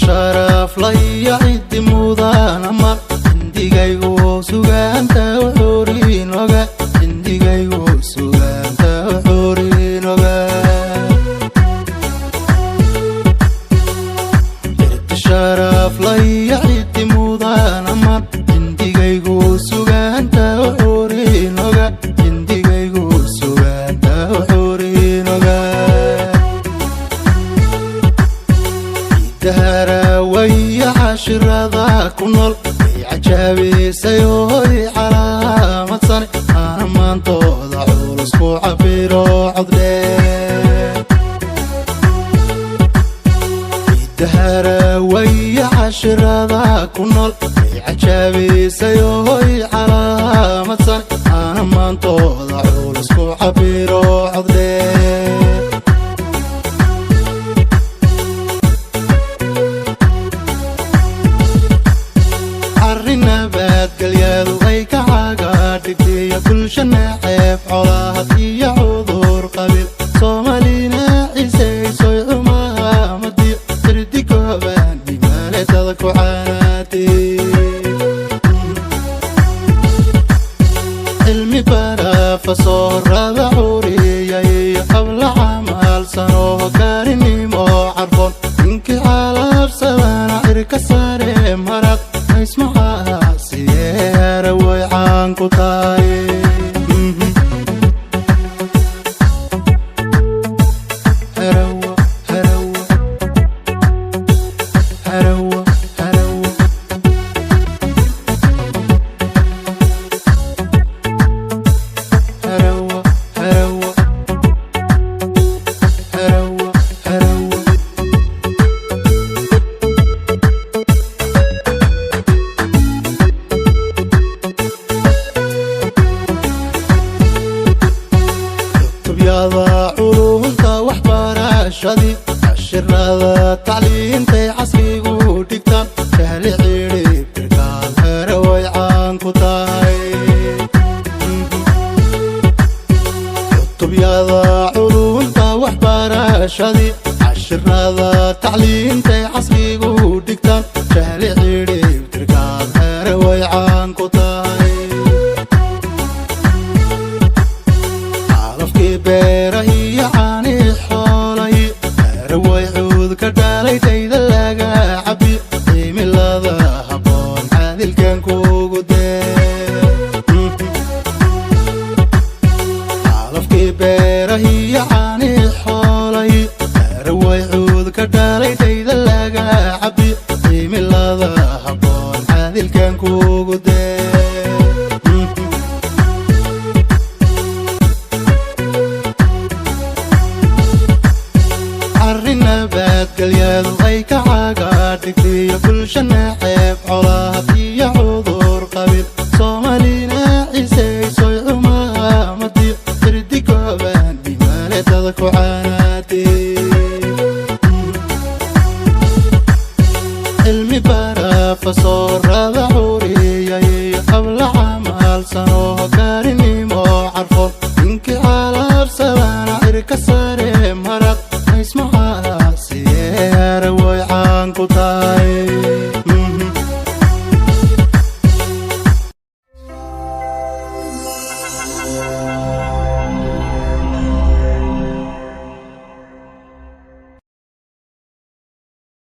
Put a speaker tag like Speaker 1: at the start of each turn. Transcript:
Speaker 1: Sharaf laya cidi mudana mar, cindigaygu sugaanta wuxuurinoga, cindigaygu sugaanta wuxuurinoga. Cirdi sharaf laya cidi mudana mar, cindigaygu sugaanta wuxuurinoga, cindigaygu sugaanta wuxuurinoga. Daharawaya cashirada ku nool way cajaabisay ooy calaamadsan, aana maantooda culus ku cabiro coddheer. Daharawaya cashirada ku nool way cajaabisay ooy calaamadsan, aana maantooda culus ku cabiro coddheer. Nabadgelyadu ay ka caga dhigtiyo bulsha naceeb colaad iyo cudur qabil, Soomaalina cisaysoy cumaamadiyo sirdi kooban nimaaledada ku canaati. Cilmi barafasoorada curiyay iyo habla camalsanoo kaarinimo carfoon, ninkii calaabsadana cirka sare maraq ismacaasiyeera way caan ku tahay. Harawa, harawa, harawa, harawa, harawa, harawa, harawa, harawa. Tubyada culunta waxbarashadii, cashirada tacliintay casrigu dhigtaan, jahli xidhiib tirkaad here way caan ku tahay. Tubyada culunta waxbarashadii, cashirada tacliintay casrigu dhigtaan, jahli xidhiib tirkaad here way caan ku tahay. Calafkii beera iyo caani xoolay here way cuud ka dhalay, tayda laga cabi cimilada habboon caadilkan kugu dee. Calafkii beera iyo caani xoolay here way cuud ka dhalay, tayda laga cabi cimilada habboon caadilkan kugu dee. Arrin nabadgelyadu ay ka caga dhigtiyo bulsha naceeb colaad iyo cudur qabil, Soomaalina cisaysoy cumaamadiyo sirdi kooban nimaaledada ku canaati. Cilmi barafasoorada curiyay iyo habla camalsanoo kaarinimo carfoon, ninkii calaabsadana cirka sare maraq ismacaasiyeera way caan ku tahay.